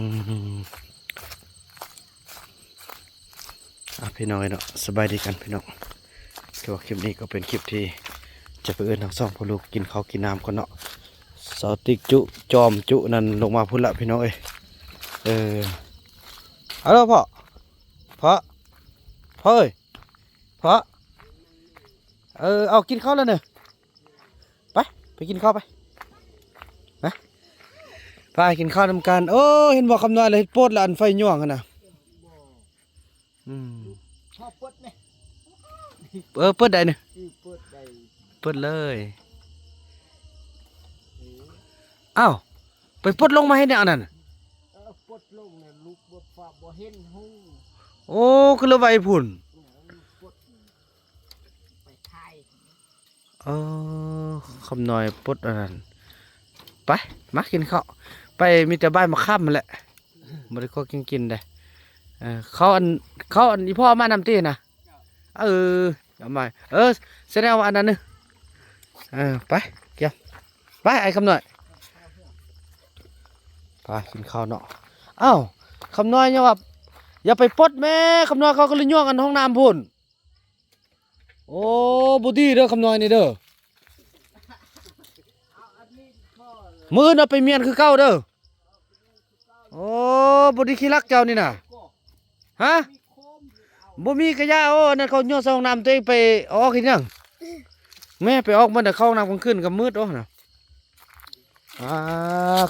ອືມ ອ່ະ ພີ່ນ້ອງເອີຍເນາະ ສະບາຍດີກັນພີ່ນ້ອງ. ຄືວ່າຄລິບນີ້ກໍເປັນຄລິບທີ່ຈະໄປເອີ້ນທັງສອງພໍ່ລູກກິນເຂົ້າກິນນ້ຳກ່ອນເນາະ. ສາວຕິກຈຸ ຈອມຈຸນັ້ນລົງມາພຸ້ນລະພີ່ນ້ອງເອີຍ. ເອີ ຮັລໂຫຼ ພໍ່ ພໍ່ ພໍ່ເອີຍ ພໍ່ ເອີ ເອົາ ກິນເຂົ້າແລ້ວເນີ. ໄປ ໄປກິນເຂົ້າໄປ ໄປ ໄປກິນເຂົ້ານຳກັນ. ໂອ້ ເຫັນບໍ່ ຄຳນ້ອຍລະເຮັດໂປດລະ ອັນໄຟຍວງຫັ້ນນະ. ອືມ ພໍ່ເປີດແດ່ ເອີ ເປີດໄດ້ນີ້ ເອີ ເປີດໄດ້ ເປີດເລີຍ. ເອີ ອ້າວ ໄປປົດລົງມາເຮັດຫຍັງອັນນັ້ນ? ເອີ ປົດລົງແລ້ວລູກບໍ່ຟ້າບໍ່ເຫັນຫູ. ໂອ້ ຄືລະໄວພຸ້ນ ເອີ ປົດ ໄປຖ່າຍ. ເອີ ຄຳນ້ອຍປົດອັນນັ້ນ. ໄປ ມາກິນເຂົ້າ ໄປ ມີແຕ່ໃບມະຂາມຫັ້ນແຫຼະ ບໍ່ໄດ້ຂໍກິນກິນເດ້. ເອີ ເຂົ້າອັນ ເຂົ້າອັນອີ່ພໍ່ເອົາມານຳຕິນະ. ເອີ ເອົາມາ ເອີ ສະແດງວ່າອັນນັ້ນເນີ. ເອີ ໄປ ກຽມ ໄປ ໄອ້ຄຳນ້ອຍ ໄປກິນເຂົ້າເນາະ. ອ້າວ ຄຳນ້ອຍຍັງວ່າ ຢ່າໄປປົດແມ້ ຄຳນ້ອຍ ເຂົາກໍເລີຍຍ່ອງອັນຫ້ອງນ້ຳພຸ້ນ. ໂອ້ ບໍ່ດີເດີ ຄຳນ້ອຍນີ້ເດີ ມື້ອື່ນເອົາໄປມ້ຽນຄືເກົ່າເດີ. ໂອ້ ບໍ່ດີຂີ້ລັກເຈົ້ານີ້ນະ ຮະ ບໍ່ມີກະຢ່າ. ໂອ້ ອັນນັ້ນເຂົາໂຍນໃສ່ຫ້ອງນ້ຳ ຕົວເອງໄປອອກເຮັດຫຍັງ? ແມ່ໄປອອກມັນນະ ເຂົ້າຫ້ອງນ້ຳກາງຄືນກໍມືດ ໂອ້ນະ. ອ່າ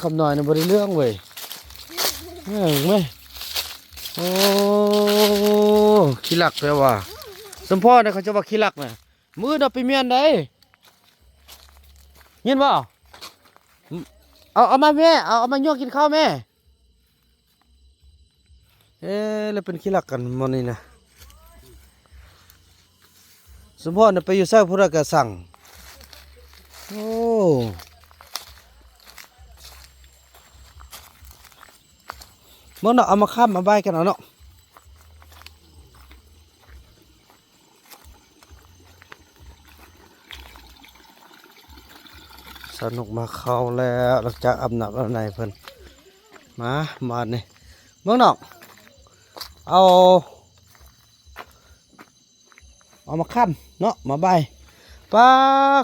ຄຳນ້ອຍນີ້ບໍ່ໄດ້ເລື່ອງເວີຍ ເອີ ແມ່ ໂອ້ ຂີ້ລັກແທ້ວ່າ. ສົມພໍນະ ເຂົາເຈົ້າວ່າຂີ້ລັກນະ ມື້ອື່ນເອົາໄປມ້ຽນໄດ໋ ຍິນບໍ່? ເອົາ ເອົາມາແມ່ ເອົາ ເອົາມາຍົກກິນເຂົ້າແມ່. ເອ ແລ້ວເປັນຂີ້ລັກກັນໝົດນີ້ນະ. ສົມພໍນໄປຢູ່ໃສຜູ້ໃດກໍສັ່ງ. ໂອ້ ເບິ່ງເນາະ ເອົາມາຄ້ຳມາບາຍກັນເອົາເນາະ. ສາວນົກມາເຂົ້າແລ້ວ ຫຼັງຈາກອາບນ້ຳອາບໃນເພິ່ນ ມາ ບາດນີ້ ເບິ່ງນ້ອງ ເອົາ ເອົາມາຄ້ຳເນາະ ມາບາຍ. ປ້າ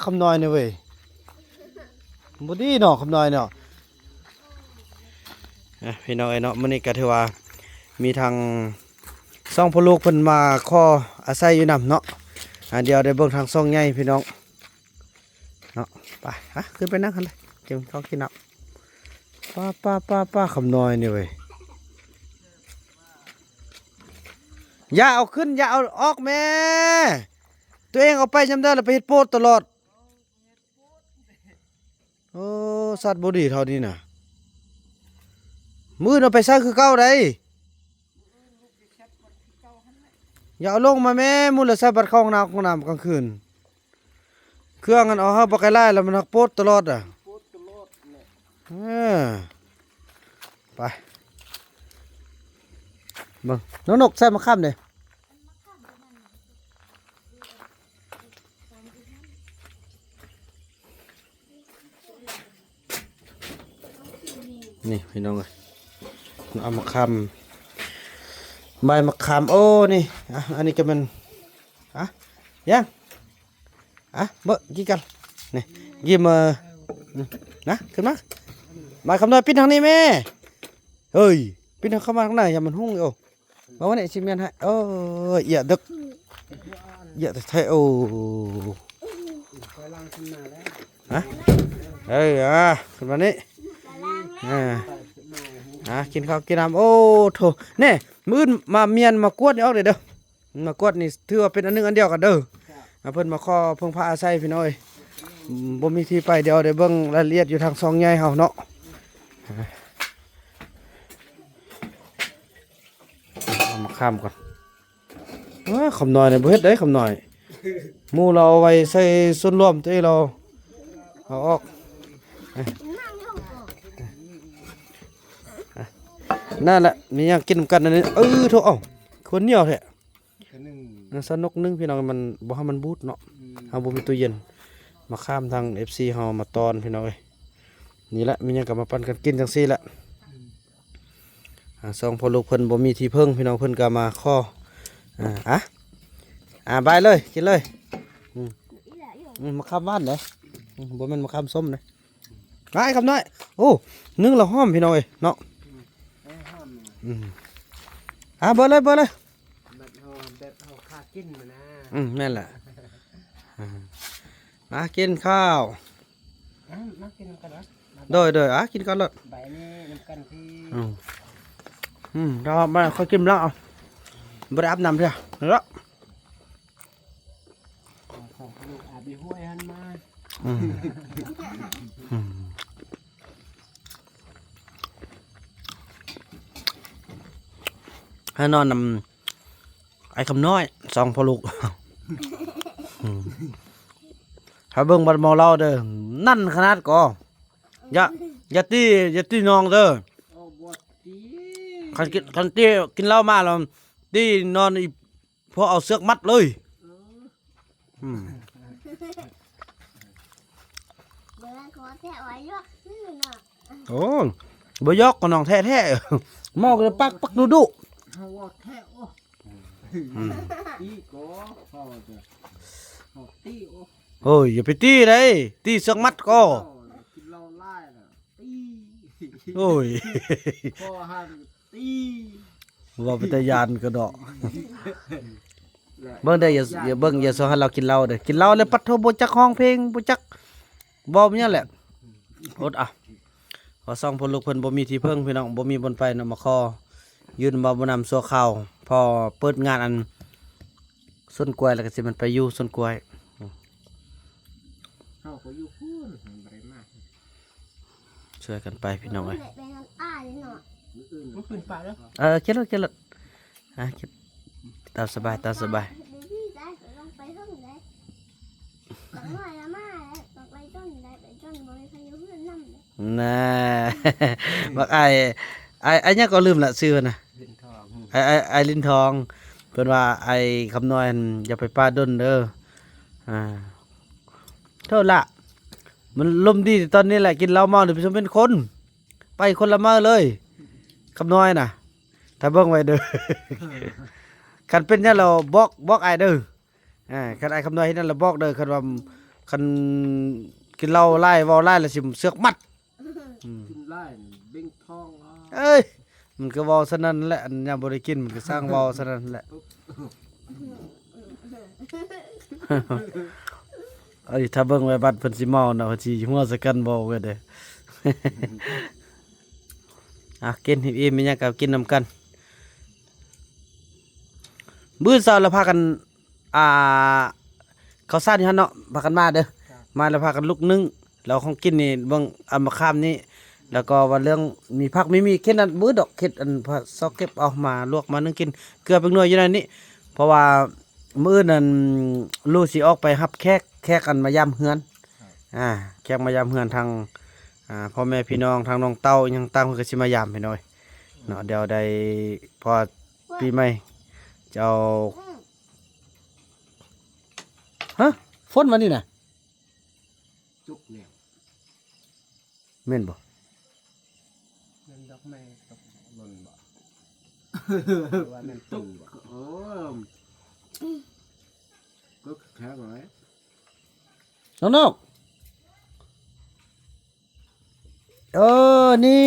ຄຳນ້ອຍນີ້ເວີຍ ບໍ່ດີເນາະ ຄຳນ້ອຍເນາະ. ອ່ະ ພີ່ນ້ອງເອີຍເນາະ ມື້ນີ້ກໍຖືວ່າມີທາງສອງພໍ່ລູກເພິ່ນມາຂໍອາໄສຢູ່ນຳເນາະ. ອ່າ ດຽວໄດ້ເບິ່ງທາງຊ່ອງໃຫຍ່ພີ່ນ້ອງເນາະ. ໄປ ຫາ ຂຶ້ນໄປນັ່ງຫັ້ນເລີຍ ກິນເຂົ້າກິນນ້ຳ. ປ້າ ປ້າ ປ້າ ປ້າ ຄຳນ້ອຍນີ້ເວີຍ ຢ່າເອົາຂຶ້ນ ຢ່າເອົາອອກແມ້ ຕົວເອງເອົາໄປຍາມໃດລະໄປເຮັດໂປດຕະຫຼອດ. ໂອ້ ສັດບໍ່ດີເທົ່ານີ້ນະ ມື້ອື່ນເອົາໄປໃສ່ຄືເກົ່າໄດ໋. ຢ່າເອົາລົງມາແມ້ ມື້ລະໃສ່ບັດເຂົ້າຫ້ອງນ້ຳ ຫ້ອງນ້ຳກາງຄືນ ເຄື່ອງຫັ້ນເອົາເຮົາບໍ່ໄກຫຼາຍລະ ມັນຮັກໂປດຕະຫຼອດອະ ໂປດຕະຫຼອດແຫຼະ. ເອີ ໄປ ເບິ່ງ ນ້ອງນົກໃສ່ມະຂາມເດ້. ນີ້ພີ່ນ້ອງເອີຍ ເອົາມາຄ້ຳ ໃບມະຂາມ. ໂອ້ ນີ້ ອ່ະ ອັນນີ້ກໍແມ່ນ ອ່ະ ຍັງ ອ່ະ ເບິ່ງກິນກັນ ນີ້ ຍິ້ມ ເອີ ນະ ຂຶ້ນມາ ມາ ຄຳນ້ອຍ ປິ່ນທາງນີ້ແມ່. ເຮີ້ຍ ປິ່ນເຂົ້າມາທາງໃນ ຢ່າມັນຮຸ່ງ. ໂອ້ ມາວັນນີ້ຊິມ້ຽນໃຫ້. ໂອ້ຍ ເອີຍ ເດັກ ເອີຍ ແທ້ໆ. ໂອ້ ຮະ ເອີຍ ອ່າ ຂຶ້ນມານີ້ ອ່າ ອ່າ ກິນເຂົ້າກິນນ້ຳ. ໂອ້ໂທ້ ແນ່ ມື້ອື່ນມາມ້ຽນມາກວດນີ້ອອກເດີ້ ມາກວດນີ້ ຖືວ່າເປັນອັນໜຶ່ງອັນດຽວກັນເດີ້. ອ່າ ເພິ່ນມາຂໍເພິ່ງພາອາໄສພີ່ນ້ອງເອີຍ ບໍ່ມີທີ່ໄປ. ດຽວໄດ້ເບິ່ງລາຍລະອຽດຢູ່ທາງຊ່ອງໃຫຍ່ເຮົາເນາະ. ເອົາມາຄ້ຳກ່ອນ. ເອີ ຄຳນ້ອຍນີ້ບໍ່ເຮັດເດ້ ຄຳນ້ອຍ ໝູ່ລາວເອົາໄວ້ໃສ່ສ່ວນລວມ ຕົວເອງລາວເອົາອອກ. ເອີ ນັ້ນແຫຼະ ມີຫຍັງກິນນຳກັນອັນນີ້. ເອີ ໂທ້ ເອົ້າ ຄົນໜຽວແທ້. ສະໜຸກໜຶ່ງພີ່ນ້ອງ ມັນບໍ່ໃຫ້ມັນບູດເນາະ. ເຮົາບໍ່ມີຕູ້ເຢັນ ມາຄ້ຳທາງເອັຟຊີເຮົາມາຕ້ອນພີ່ນ້ອງເອີຍ. ນີ້ແຫຼະ ມີຫຍັງກໍມາປັນກັນກິນຈັ່ງຊີ້ແຫຼະ. ອືມ ອືມ ອ່າ ສອງພໍ່ລູກເພິ່ນບໍ່ມີທີ່ເພິ່ງ ພີ່ນ້ອງ ເພິ່ນກໍມາຂໍ ອ່າ ອ່ະ ອ່າ ບາຍເລີຍ ກິນເລີຍ ອືມ ອືມ ມະຂາມຫວານເດ້ ອືມ ບໍ່ແມ່ນມະຂາມສົ້ມເດ້ ຫຼາຍຄຳນ້ອຍ ໂອ້ ໜຶ້ງແລ້ວຫອມ ພີ່ນ້ອງເອີຍເນາະ ອືມ ອ່າ ເບິ່ງເລີຍ ເບິ່ງເລີຍ ແບບເຮົາ ແບບເຮົາຄາກິນມັນນະ ອືມ ແມ່ນແຫຼະ ອ່າ ມາກິນຂ້າວ ອ່າ ມາກິນນຳກັນເນາະ ໂດຍ ໂດຍ ອ່າ ກິນກ່ອນໂລດ ໃບນີ້ນຳກັນທີ່ ອືມ ອືມ ດຽວມາ ຄ່ອຍກິນແລ້ວ ເອົາ ບໍ່ໄດ້ອາບນ້ຳເທື່ອ ເນາະ ຂອງລູກອາບຢູ່ຫ້ວຍຫັ້ນມາ ອືມ ອືມ ໃຫ້ນອນນຳ ອ້າຍຄຳນ້ອຍ ສອງພໍ່ລູກ ອືມ ຖ້າເບິ່ງບັດເມົາເຫຼົ້າເດີ ນັ້ນຂະໜາດກໍ ຢ່າ ຢ່າຕີ ຢ່າຕີນ້ອງເດີ ໂອ້ ບໍ່ຕີ ຄັນກິນ ຄັນຕີ ກິນເຫຼົ້າມາແລ້ວ ຕີນອນອີກ ພວກເອົາເຊືອກມັດເລີຍ ເອີ ອືມ ບໍ່ແມ່ນຂອງແທ້ວ່າຢອກຊື່ເນາະ ໂອ້ ບໍ່ຢອກກໍນ້ອງແທ້ໆ ເມົາກໍປາກປັກດຸໆ ເຮົາເວົ້າແທ້ ໂອ້ ອືມ ຕີກໍເຮົາ ເຮົາຕີ ໂອ້ ໂອ້ຍ ຢ່າໄປຕີເດ້ ຕີເຊືອກມັດກໍ ກິນເຫຼົ້າຫຼາຍນະ ຕີ ໂອ້ຍ ພໍຫັນ ຕີ ເວົ້າເປັນຕາຢ້ານກະເນາະ ເບິ່ງເດີ ຢ່າ ຢ່າເບິ່ງ ຢ່າຊອກໃຫ້ລາວກິນເຫຼົ້າເດີ ກິນເຫຼົ້າແລ້ວປັດໂທ ບໍ່ຈັກຮ້ອງເພງ ບໍ່ຈັກເວົ້າຫຍັງແຫຼະ ອົດເອົາ ເພາະສອງພໍ່ລູກເພິ່ນບໍ່ມີທີ່ເພິ່ງ ພີ່ນ້ອງ ບໍ່ມີບ່ອນໄປເນາະ ມາຂໍຢູ່ນຳບ່າວບຸນນຳຊົ່ວຄາວ ພໍເປີດງານອັນສວນກ້ວຍ ແລ້ວກໍຊິແມ່ນໄປຢູ່ສວນກ້ວຍ ເຮົາກໍຢູ່ພຸ້ນ ມັນບໍ່ໄດ້ມາ ຊ່ວຍກັນໄປພີ່ນ້ອງເອີຍ ໄປນຳອ້າຍເນາະ ມື້ອື່ນ ມື້ຄືນປະເດີ ເອີ ຂີ່ລົດ ຂີ່ລົດ ອ່າ ຕາມສະບາຍ ຕາມສະບາຍ ເບບີ້ໄດ້ ຕ້ອງໄປເທິງໄດ້ ຈັກໜ້ອຍລະມາແລ້ວ ຕ້ອງໄປຕົ້ນໄດ້ ໄປຕົ້ນບໍ່ມີໃຜຢູ່ເຮືອນນຳເດ້ ນະ ບັກອ້າຍ ອ້າຍ ອ້າຍຫຍັງກໍລືມລະຊື່ເພິ່ນນະ ລິນທອງ ອ້າຍ ອ້າຍ ອ້າຍລິນທອງ ເພິ່ນວ່າອ້າຍຄຳນ້ອຍຫັ້ນຢ່າໄປປະດົນເດີ ອ່າ ໂທດລະ ມັນລົມດີຕອນນີ້ແຫຼະ ກິນເຫຼົ້າເມົານີ້ໄປຊົມເປັນຄົນ ໄປຄົນລະເມີເລີຍ ຄຳນ້ອຍນະ ຖ້າເບິ່ງໄວ້ເດີ ຄັນເປັນຫຍັງແລ້ວບອກ ບອກອ້າຍເດີ ອ່າ ຄັນອ້າຍຄຳນ້ອຍເຮັດຫຍັງແລ້ວບອກເດີ ຄັນວ່າ ຄັນກິນເຫຼົ້າຫຼາຍ ເວົ້າຫຼາຍແລ້ວຊິເຊືອກມັດ ອືມ ກິນຫຼາຍເບັ່ງທ້ອງ ເອີຍ ມັນກໍເວົ້າສ່ຳນັ້ນແຫຼະ ອັນຍາມບໍ່ໄດ້ກິນມັນກໍຊ່າງເວົ້າສ່ຳນັ້ນແຫຼະ ເອີຍ ຖ້າເບິ່ງໄວ້ບັດເພິ່ນຊິເມົານະ ເພິ່ນຊິຫົວໃສ່ກັນເວົ້າເວີດເດ້ ອ່ະ ກິນອີ່ມໆ ມີຫຍັງກໍກິນນຳກັນ ມື້ເຊົ້າລະພາກັນ ອ່າ ເຂົ້າສານຢູ່ຫັ້ນເນາະ ພາກັນມາເດີ ມາແລ້ວພາກັນລຸກໜຶ້ງ ແລ້ວຂອງກິນນີ້ເບິ່ງ ອາ ມະຂາມນີ້ ແລ້ວກໍວ່າເລື່ອງມີຜັກມີໝີ່ ເຂັດນັ້ນບໍ່ອຶດດອກ ເຂັດອັນ ພະຊອກເກັບເອົາມາລວກມາໜຶ້ງກິນ ເກືອເປັກນົວຢູ່ໃນນີ້ ເພາະວ່າມື້ອື່ນນັ້ນ ລູກຊິອອກໄປຮັບແຂກ ແຂກອັນມາຢາມເຮືອນ ອ່າ ແຂກມາຢາມເຮືອນທາງ ອ່າ ພໍ່ແມ່ພີ່ນ້ອງ ທາງນ້ອງເຕົ້າຫຍັງຕ່າງ ເພິ່ນກໍຊິມາຢາມພີ່ນ້ອງເນາະ ດຽວໄດ້ ເພາະວ່າປີໃໝ່ຈະເອົາ ຮະ ຝົນມານີ້ນະ ຕົກແລ້ວ ແມ່ນບໍ່? ແມ່ນດອກໄມ້ຕົກຫຼົ່ນບໍ່? ຫຼືວ່າແມ່ນຝົນບໍ່? ໂອ້ ຕົກແຂງຫຼາຍ ນ້ອງໆ ເອີ ນີ້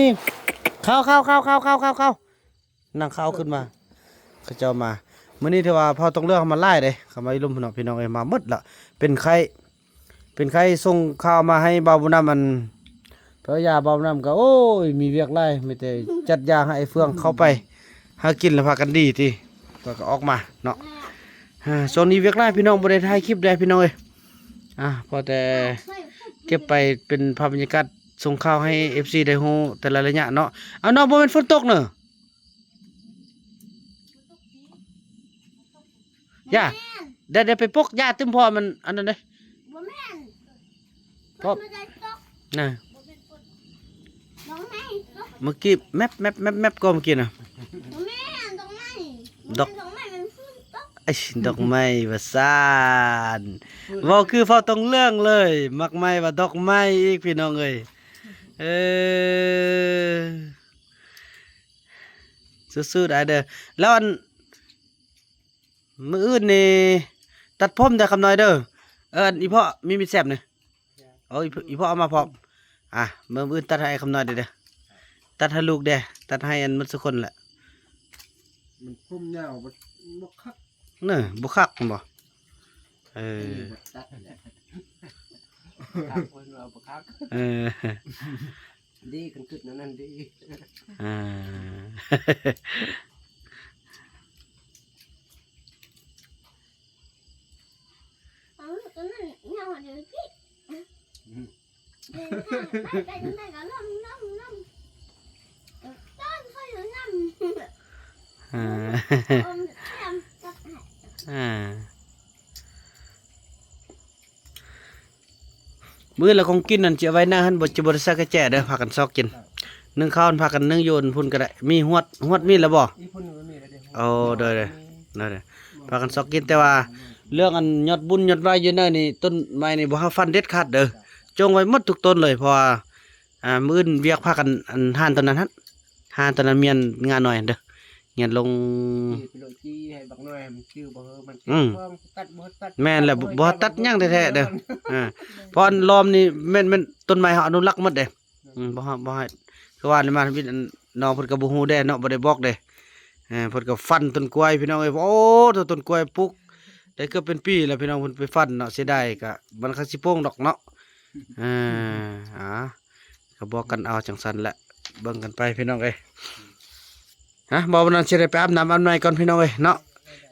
ເຂົ້າ ເຂົ້າໆໆໆ ນັ່ງເຂົ້າຂຶ້ນມາ ເຂົາເຈົ້າມາ ມື້ນີ້ຖືວ່າເຜົ່າຕົງເລື່ອງເຮົາມາຫຼາຍເດ້ ເຂົ້າມາຢູ່ລຸ່ມເນາະ ພີ່ນ້ອງເອີຍ ມາໝົດລະ ເປັນໄຂ້ ເປັນໄຂ້ສົ່ງຂ່າວມາໃຫ້ບ່າວບຸນນຳ ອັນ ພະຍາບ່າວບຸນນຳກໍ ໂອ້ຍ ມີວຽກຫຼາຍ ມີແຕ່ຈັດຢາໃຫ້ອ້າຍເຟືອງເຂົ້າໄປຫາກິນ ແລ້ວພາກັນດີຕິ ແລ້ວກໍອອກມາເນາະ ອ່າ ຊ່ວງນີ້ວຽກຫຼາຍ ພີ່ນ້ອງ ບໍ່ໄດ້ຖ່າຍຄລິບໃດ ພີ່ນ້ອງເອີຍ ອ່າ ພໍແຕ່ເກັບໄປເປັນພາບບັນຍາກາດ ສົ່ງຂ່າວໃຫ້ເອັຟຊີໄດ້ຮູ້ແຕ່ລະໄລຍະເນາະ ເອົາ ນ້ອງ ບໍ່ແມ່ນຝົນຕົກເນີ ຢ່າ ບໍ່ແມ່ນ ໄດ້ ໄດ້ໄປປົກ ຢ່າຕື່ມ ເພາະວ່າມັນອັນນັ້ນເດ້ ບໍ່ແມ່ນ ເພາະ ມັນບໍ່ໄດ້ຕົກ ນະ ບໍ່ແມ່ນຝົນ ດອກໄມ້ຕົກ ເມື່ອກີ້ແມັບໆໆໆ ກໍເມື່ອກີ້ນະ ບໍ່ແມ່ນດອກໄມ້ ດອກ ບໍ່ແມ່ນດອກໄມ້ ມັນຝົນຕົກ ໄອ້ ດອກໄມ້ວ່າຊັ້ນ ເວົ້າຄືເຜົ່າຕົງເລື່ອງເລີຍ ມັກໄມ້ວ່າດອກໄມ້ອີກ ພີ່ນ້ອງເອີຍ ເອີ. ສູ້ໆ ອ້າຍເດີ. ແລ້ວອັນ ມື້ອື່ນນີ້ຕັດຜົມເດີຄຳນ້ອຍເດີ. ເອີ ອັນອີພໍ່ມີມີດແຊບນີ້. ເອີ ອີພໍ່ ອີພໍ່ເອົາມາພ້ອມ. ອ່າ ມື້ອື່ນຕັດໃຫ້ຄຳນ້ອຍເດີ ຕັດໃຫ້ລູກເດ້ ຕັດໃຫ້ອັນໝົດສູ່ຄົນແຫຼະ. ມັນຜົມຍາວ ບໍ່ ບໍ່ຄັກ ເນີ ບໍ່ຄັກແມ່ນບໍ່? ເອີ ອັນນີ້ບໍ່ຕັດແຫຼະ ຄັກ ເພິ່ນວ່າບໍ່ຄັກ. ເອີ ດີ ຄັນຄິດແນວນັ້ນດີ. ອ່າ ເອີ ຕົວນັ້ນຍາວເດີພີ່. ອືມ ເດີນທາງໄປໄກໆກໍລົມໆໆ ເອີ ຕ້ອນເຂົາຢູ່ນຳ. ອ່າ ອອມແຄມກັບໃຫ້ ອ່າ ມື້ລະຂອງກິນນັ້ນຈະໄວ້ໜ້າຫັ້ນ ບໍ່ ຈະບໍ່ໄດ້ໃສ່ກະແຈເດີ ພາກັນຊອກກິນ. ໜຶ້ງເຂົ້າຫັ້ນພາກັນໜຶ້ງຢູ່ພຸ້ນກໍໄດ້ ມີຫວດ ຫວດມີແລ້ວບໍ່? ອີ່ພຸ້ນກໍມີແລ້ວເດ້. ໂອ້ ໂດຍໆ ໂດຍໆ ພາກັນຊອກກິນ. ແຕ່ວ່າເລື່ອງອັນຍອດບຸນຍອດໄຫວ້ຢູ່ເນີນີ້ ຕົ້ນໄມ້ນີ້ບໍ່ໃຫ້ຟັນເດັດຂາດເດີ ຈົ່ງໄວ້ໝົດທຸກຕົ້ນເລີຍ ເພາະວ່າ ອ່າ ມື້ອື່ນວຽກພາກັນ ອັນ ຫານຕອນນັ້ນຫັ້ນ ຫານຕອນນັ້ນແມ່ນງາໜ້ອຍເດີ ງຽນລົງ ຈີ່ໄປໂລດ ຈີ່ໃຫ້ບັກນ້ອຍ ມັນຈື່ບໍ່ ມັນ ອືມ ຕັດບໍ່ຕັດ ແມ່ນແຫຼະ ບໍ່ຕັດຫຍັງແທ້ໆເດີ. ອ່າ ເພາະອັນລ້ອມນີ້ແມ່ນ ແມ່ນຕົ້ນໄມ້ເຮົາອະນຸລັກໝົດເດ້. ອືມ ບໍ່ ບໍ່ໃຫ້ ຄືວ່ານີ້ມາວິດ ອັນ ນ້ອງເພິ່ນກໍບໍ່ຮູ້ແດ່ເນາະ ບໍ່ໄດ້ບອກເດ້. ເອີ ເພິ່ນກໍຟັນຕົ້ນກ້ວຍພີ່ນ້ອງເອີຍ ໂອ້ ຕົ້ນກ້ວຍປູກໄດ້ເກືອບເປັນປີແລ້ວພີ່ນ້ອງ ເພິ່ນໄປຟັນເນາະ ເສຍດາຍ ກະມັນກໍຊິໂປ່ງດອກເນາະ. ເອີ ອ່າ ກໍບອກກັນເອົາຈັ່ງຊັ້ນແຫຼະ ເບິ່ງກັນໄປພີ່ນ້ອງເອີຍ. ຮະ ບ່າວບຸນນຳຊິໄດ້ໄປອາບນ້ຳອາບໃນກ່ອນພີ່ນ້ອງເອີຍເນາະ.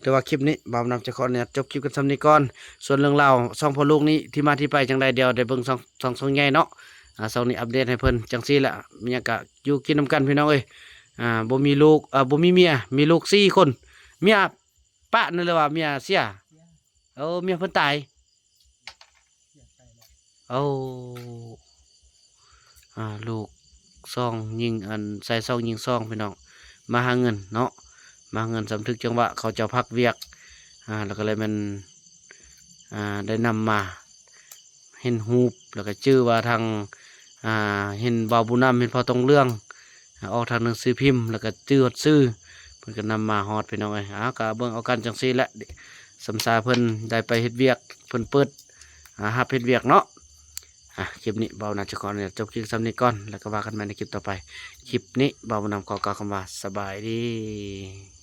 ແຕ່ວ່າຄລິບນີ້ບ່າວບຸນນຳຈະຂໍອະນຸຍາດຈົບຄລິບກັນສ່ຳນີ້ກ່ອນ. ສ່ວນເລື່ອງລາວສອງພໍ່ລູກນີ້ ທີ່ມາທີ່ໄປຈັ່ງໃດ ດຽວໄດ້ເບິ່ງຊ່ອງ ຊ່ອງ ຊ່ອງໃຫຍ່ເນາະ. ອ່າ ຊ່ອງນີ້ອັບເດດໃຫ້ເພິ່ນຈັ່ງຊີ້ແຫຼະ ມີຫຍັງກະຢູ່ກິນນຳກັນພີ່ນ້ອງເອີຍ. ອ່າ ບໍ່ມີລູກ ເອີ ບໍ່ມີເມຍ ມີລູກສີ່ຄົນ. ເມຍປະນັ້ນ ຫຼືວ່າເມຍເສຍ? ເອີ ເມຍເພິ່ນຕາຍ. ໂອ້ ອ່າ ລູກສອງຍິງ ອັນ ຊາຍສອງຍິງສອງ ພີ່ນ້ອງ ມາຫາເງິນເນາະ ມາຫາເງິນ ສຳທຶກຈັງຫວະເຂົາເຈົ້າພັກວຽກ ອ່າ ແລ້ວກໍເລີຍແມ່ນ ອ່າ ໄດ້ນຳມາ ເຫັນຮູບ ແລ້ວກໍຈື່ວ່າທາງ ອ່າ ເຫັນບ່າວບຸນນຳ ເຫັນພໍ່ທອງເຫຼືອງ ອ່າ ອອກທາງໜັງສືພິມ ແລ້ວກໍຈື່ຮອດຊື່ ເພິ່ນກໍນຳມາຮອດ ພີ່ນ້ອງເອີຍ. ອ່າ ກໍເບິ່ງເອົາກັນຈັ່ງຊີ້ແຫຼະ ສຳຊາເພິ່ນໄດ້ໄປເຮັດວຽກ ເພິ່ນເປີດ ອ່າ ຮັບເຮັດວຽກເນາະ. ອ່າ ຄລິບນີ້ບ່າວບຸນນຳຈະຂໍອະນຸຍາດຈົບຄລິບສ່ຳນີ້ກ່ອນ ແລ້ວກໍວ່າກັນໃໝ່ໃນຄລິບຕໍ່ໄປ. ຄລິບນີ້ບ່າວບຸນນຳຂໍກ່າວຄຳວ່າ ສະບາຍດີ.